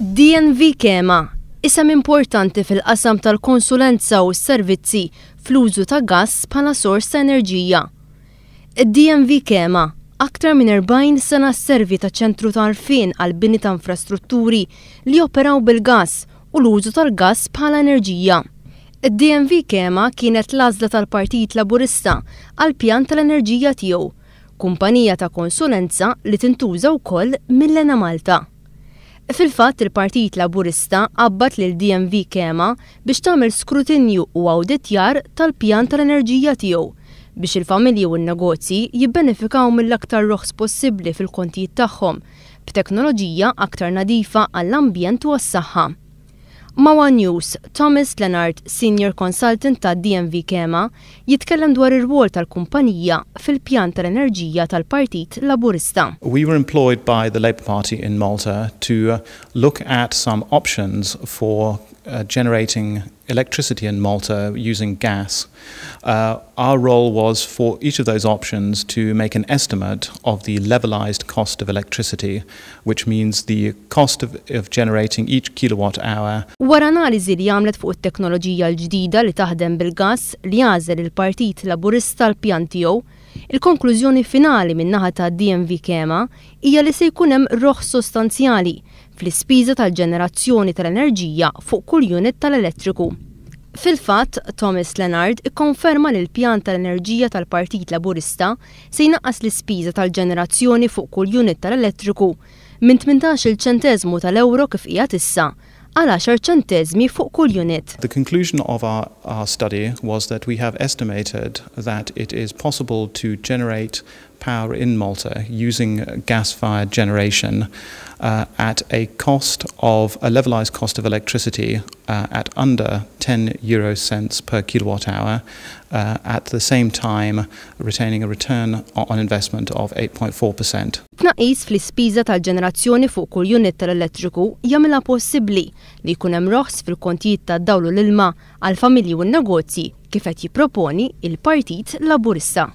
DNV Kema, isem importanti fil-qasam tal-konsulenza u s-servizzi fl-użu ta' gass bħala sors ta' enerġija. DNV Kema, aktar minn 40 sena sservi ta' ċentru ta' għarfien għall-bini ta' infrastrutturi li joperaw bil-gass u l-użu tal-gass bħala enerġija. DNV Kema kienet l-għażla tal-Partit Laburista għall-pjan tal-enerġija tiegħu, kumpanija ta' konsulenza li tintuża wkoll mill-Enemalta. Fil-fatt il-Partit Laburista qabbad lil DNV Kema biex tagħmel skrutinju u awditjar tal-pjan tal-enerġija tiegħu biex il-familji u n-negozji jibbenefikaw mill-aktar roħs possibbli fil-kontijiet tagħhom b'teknoloġija aktar nadifa għall-ambjent u għas-saħħa. Ma' one News, Thomas Leonard, Senior Consultant ta' DNV Kema, jitkellem dwar ir-rwol tal-kumpanija fil-pjan tal-enerġija tal-Partit Laburista. We were employed by the Labour Party in Malta to look at some options for generating electricity in Malta using gas. Our role was for each of those options to make an estimate of the levelized cost of electricity, which means the cost of, of generating each kilowatt hour. Wara analiżi li għamlet fuq it-teknoloġija l-ġdida li taħdem bil-gass li għażel il-Partit Laburista l-pjan tiegħu, il-konklużjoni finali min-naħa ta' DNV Kema hija li se jkun hemm roħs sostanzjali fl-ispiża tal-ġenerazzjoni tal-enerġija fuq kull unit tal-elettriku. Fil-fatt, Thomas Leonard ikkonferma li l-pjan tal-enerġija tal-Partit Laburista se jnaqqas l-ispiża tal-ġenerazzjoni fuq kull unit tal-elettriku minn 18-il ċenteżmu tal-ewro kif qiegħed issa għal għaxar ċenteżmi fuq kull unit. The conclusion of our, our study was that we have estimated that it is possible to generate power in Malta using gas-fired generation at a cost of a levelized cost of electricity at under 10 euro cents per kilowatt hour, at the same time retaining a return on investment of 8.4%. Tnaqqis fl-ispiża tal-ġenerazzjoni fuq kull unit tal-elettriku jagħmilha possibbli li jkun hemm roħs fil-kontijiet tad-dawl u l-ilma għall-familji u n-negozji kif qed jipproponi l-Partit Laburista.